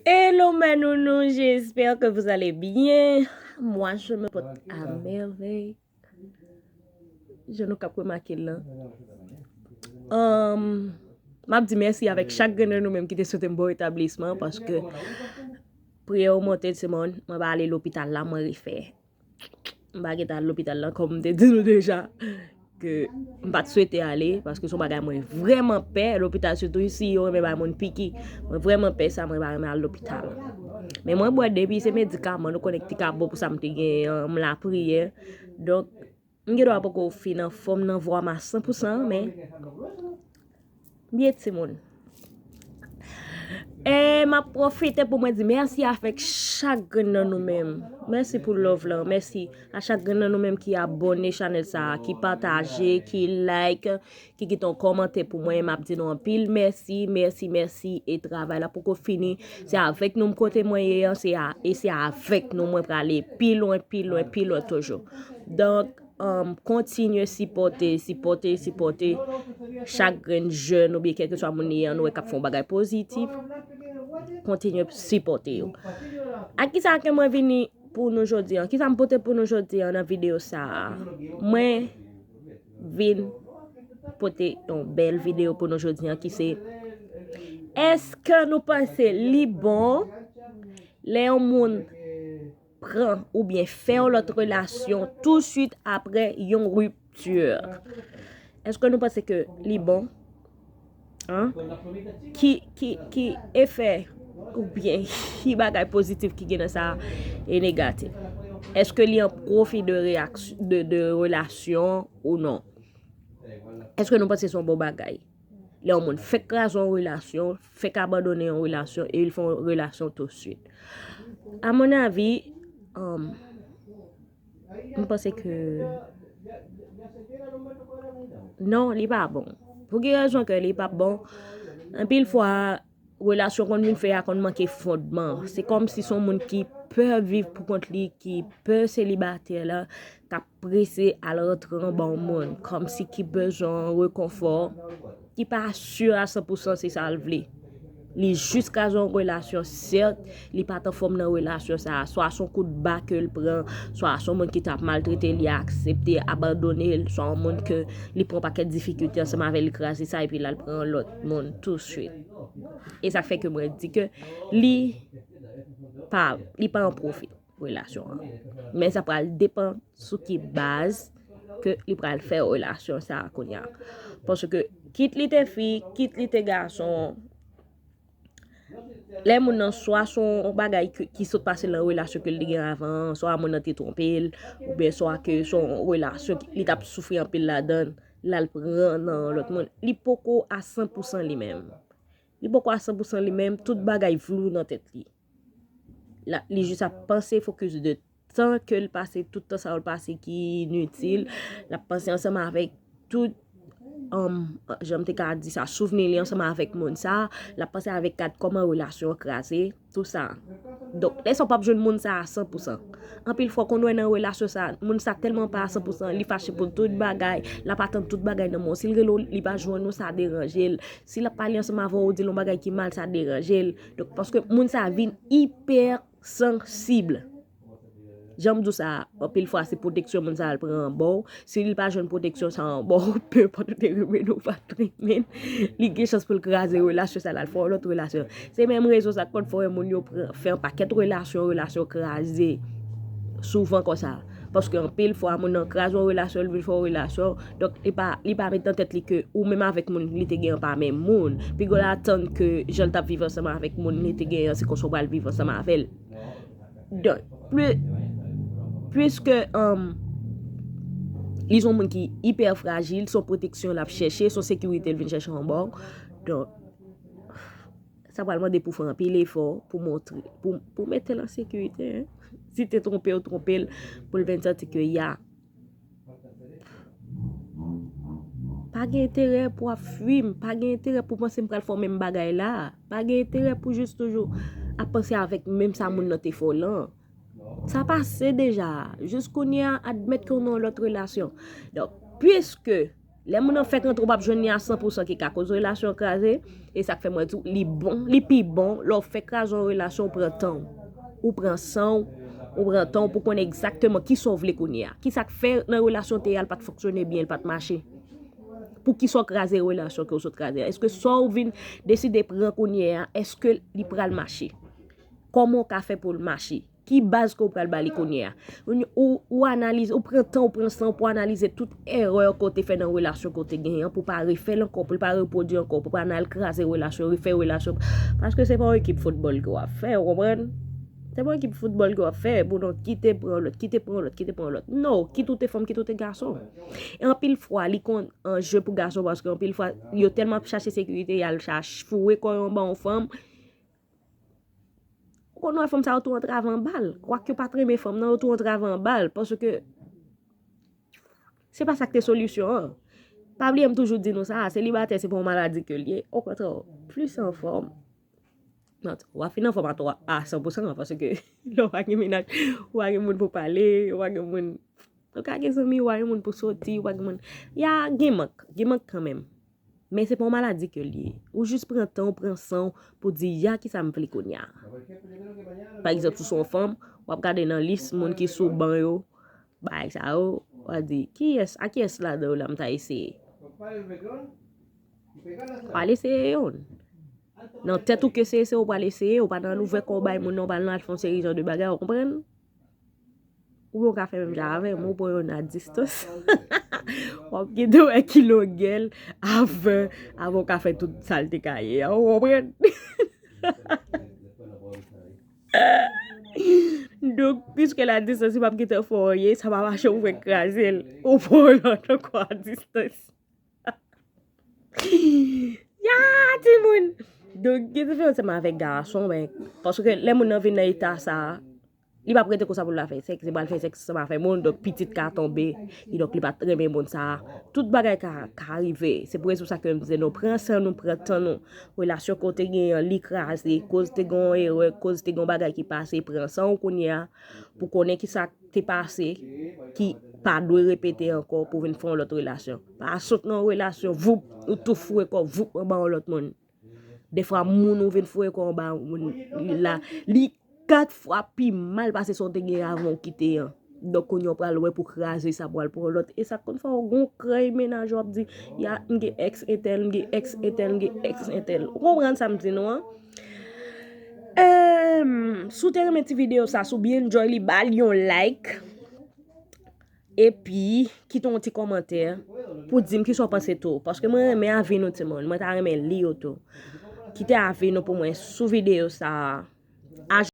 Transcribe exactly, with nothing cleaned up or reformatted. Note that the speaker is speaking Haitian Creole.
Hello ma nounou, j'espère que vous allez bien. Moi, je me porte à merveille. Jan nou k ap remake l lan. Um, m ap di mèsi avèk chak grenn nan nou menm ki te swete m bon retablisman, paske priyè yo monte, se mwen, mwen pa ale lopital la, mwen refè. M pa gentan al lopital la, kòm m te di nou deja, ke m pa t swete ale, paske se yon bagay mwen vrèman pè, lopital, sitou si yo renmen bay moun piki. Mwen vrèman pè sa, mwen pa renmen al lopital. Men mwen bwè depi se medikaman, nou konnen ki te ka bon pou sa m te genyen an, m lapriyè. Donk, m gen dwa poko fin anfòm nan vwa m a san pou san, men m ye timoun. E m ap pwofite pou mwen di mèsi avèk chak grenn nan nou menm. Mèsi pou love lan, mèsi a chak grenn nan nou menm ki abòne chanèl sa a, ki pataje, ki like, ki kite yon kòmantè pou mwen. M ap di nou anpil mèsi, mèsi, mèsi. E travay la poko fini. Se avèk nou m kote mwen ye an, se a, e se avèk nou mwen prale pi lwen, pi lwen, pi lwen toujou. Donk, um, kontinye sipòte, sipòte, sipòte chak grenn jèn oubyen kèlkeswa moun li ye an, nou wè k ap fè yon bagay pozitif. Kontinye sipòte yo. A kisa ke mwen vini pou nou jodi an? Kisa m pote pou nou jodi an nan videyo sa a? Mwen vin pote yon bèl videyo pou nou jodi an ki se, èske nou panse li bon lè yon moun pran oubyen fè yon lòt relasyon touswit apre yon ripti? Èske nou panse ke li bon? An? Ki, ki, ki efè oubyen ki bagay pozitif ki gen nan sa e negatif? Èske li an pwofi de reyaksyon, de, de relasyon ou non? Èske nou panse se yon bon bagay? Lè yon moun fèk kraze yon relasyon, fèk abandone yon relasyon, e l fè yon relasyon touswit. A mon avi, um, m panse ke non, li pa bon. Pou ki rezon ke li pa bon? Anpil fwa, relasyon konn vin fè a konn manke fondman. Se kòmsi se yon moun ki pè viv pou kont li, ki pè selibatè la, k ap prese al rantre anba yon moun, kòmsi ki bezwen yon rekonfò, ki pa si a san pou san se sa l vle. Li jis kraze yon relasyon, sèt, li pa t anfòm nan relasyon sa a. Swa se yon kout ba ke l pran, swa se yon moun ki t ap maltrete li, aksepte abandone l, swa yon moun ke li pran pakèt difikilte ansanm avè l, li kraze sa, epi l al pran yon lòt moun touswit. E sa k fè ke mwen di ke li pa, li pa an pwofi relasyon an. Men sa pral depann sou ki baz ke li pral fè relasyon sa a kounye a. Paske kit li te fi, kit li te gason, lè moun nan swa se yon bagay ki, ki sot pase nan relasyon ke l te gen avan an, swa moun nan te twonpe l, oubyen swa ke se yon relasyon ki, li t ap soufri anpil ladan l, l al pran nan yon lòt moun, li poko a san pou san li menm. Li poko a san pou san li menm, tout bagay flou nan tèt li. La, li jis ap panse, fokis de tan ke l pase, tout tan sa yo l pase ki initil. L ap panse ansanm avèk tout, um, jan m te ka di sa, souvni li ansanm avèk moun sa. L ap panse avèk kat kòman relasyon an kraze, tout sa. Donk, lè sa w p ap jwenn moun sa a san pou san. Anpil fwa, konn wè nan relasyon sa, moun sa tèlman pa a san pou san, li fache pou tout bagay, l ap atann tout bagay nan men w. Si l rele w, li pa jwenn ou, sa deranje l. Si l ap pale ansanm avè w, ou di l yon bagay ki mal, sa deranje l. Donk, paske moun sa vin ipèsansib. Jan m di w sa, anpil fwa se pwoteksyon moun sa al pran anba w. Si li pa jwenn pwoteksyon sa anba w, pe enpòt ou te renmen l ou pa t renmen l, li gen chans pou l kraze relasyon sa, l al fè yon lòt relasyon. Se menm rezon sa k konn fè w wè moun yo pran, fè yon pakèt relasyon, relasyon kraze. Souvan konsa. Paske anpil fwa, moun nan kraze yon relasyon, li vin fè yon relasyon. Donk, li pa, li pa met nan tèt li ke ou menm avèk moun li te gen an pa menm moun. Piga w atann ke jan l t ap viv ansanm avèk moun li te gen an, se konsa w pral viv ansanm avè l. Donk, pli, piske, um, li se yon moun ki ipè frajil, se yon pwoteksyon l ap chèche, se yon sekirite l vin chèche anba w. Donk, sa pral mande pou fè anpil efò pou montre, pou, pou mete l an sekirite, en. Si te twonpe w, twonpe l, pou l vin santi ke ya. Pa gen enterè pou ap fwi m, pa gen enterè pou panse m pral fè w menm bagay la. Pa gen enterè pou jis toujou ap panse avèk menm sa moun nan te fè w lan. Sa pase deja. Jis kounye a, admèt ke w nan yon lòt relasyon. Donk, piske Lè moun nan fèk rantre, ou p ap jwenn li a san pou san ki ka koz relasyon an kraze. E sa k fè mwen di w, li bon, li pi bon lè w fèk kraze yon relasyon, ou pran tan w. Ou pran san w, ou pran tan w pou konnen egzakteman kisa w vle kounye a. Kisa k fè nan relasyon w te ye a, l pa t fonksyone byen, l pa t mache. Poukisa w kraze relasyon ke w sot kraze a? Èske sa w vin deside pran kounye a, èske li pral mache? Kòman w ka fè pou l mache? Ki baz ke w pral ba li kounye a? Ou, ou, ou analize, ou pran tan, ou pran san pou analize tout erè ke w te fè nan relasyon ke w te genyen an, pou w pa refè l ankò, pou l pa repwodui ankò, pou w pa nan al kraze relasyon, refè relasyon. Paske se pa yon ekip foutbòl ke w ap fè, ou konprann? Se pa yon ekip foutbòl ke w ap fè, pou non, kite pran lòt, kite pran lòt, kite pran lòt. No, kit ou te fanm, kit ou te gason. E anpil fwa, li konn anje pou gason, paske anpil fwa, yo tèlman ap chache sekirite, y al chache foure kò yo anba yon fanm. Ou konn wè fanm sa yo tou antrave anba l. Kwak yo pa t renmen fanm nan, yo tou antrave anba l. Paske se pa sa k te solisyon an. Pa bliye m toujou di nou sa, selibatè se pa yon maladi ke l ye. Okontrè, plis anfòm. Non, w ap fin anfòm a twa, a san pou san, paske lè w pa gen mennaj, w pa gen moun pou pale, w pa gen moun, ou ka gen zanmi, w pa gen moun pou soti, w pa gen moun. Ya gen mank, gen mank kanmenm. Men se pa yon maladi ke l ye. Ou jis pran tan w, pran san w pou di, ya, kisa m vle kounye a. Pa egzanp, si w se yon fanm, w ap gade nan lis moun ki sou ban yo, bagay sa yo, w a di, kiyès, a kiyès ladan yo la m ta eseye? W al eseye youn. Nan tèt ou ke se eseye w pral eseye, ou pa nan al ouvè kò w bay moun nan, ou pa nan al fè yon seri jan de bagay, ou konprann? Oubyen w ka fè menm jan avè m, ou pran youn a distans. W ap kite wè ki longè l avan, avan w ka fè tout sa l te ka ye a, ou konprann? Donk, piske l a distans, li p ap gentan fè w anyen, sa pa mache, ou fèk kraze l. Ou pran yon lòt ankò a distans. Ya, timoun! Donk, gen diferans ansanm avèk gason, men, paske lè moun nan vin nan eta sa a, li p ap rete konsa pou l la fè sèks, li pral fè sèks ansanm avèk moun, donk pitit ka tonbe, e donk li pa t renmen moun sa a. Tout bagay ka, ka rive. Se pou rezon sa ke m di nou, pran san nou, pran tan nou. Relasyon ke w te genyen an, li kraze, koz te gen yon erè, koz te gen yon bagay ki pase, pran san w kounye a, pou konnen kisa k te pase, ki pa dwe repete ankò, pou vin fè yon lòt relasyon. Pa sot nan yon relasyon, voup, ou tou foure kò w, voup, anba yon lòt moun. Defwa, moun ou vin foure kò anba moun la, li kat fwa pi mal pase sa w te gen avan w kite an. Donk, kounye a w pral wè pou kraze sa, pral pran lòt. E sa k konn fè w gon krèy mennaj w ap di, ya, m gen èks entèl, m gen èks entèl, m gen èks entèl. Ou konprann sa m di nou an? Em, si w te renmen ti videyo sa, si w byen enjoy li, ba l yon like. Epi, kite yon ti kòmantè pou di m kisa w panse tou. Paske mwen renmen avi nou, timoun. Mwen ta renmen li yo tou. Kite avi nou pou mwen sou videyo sa a.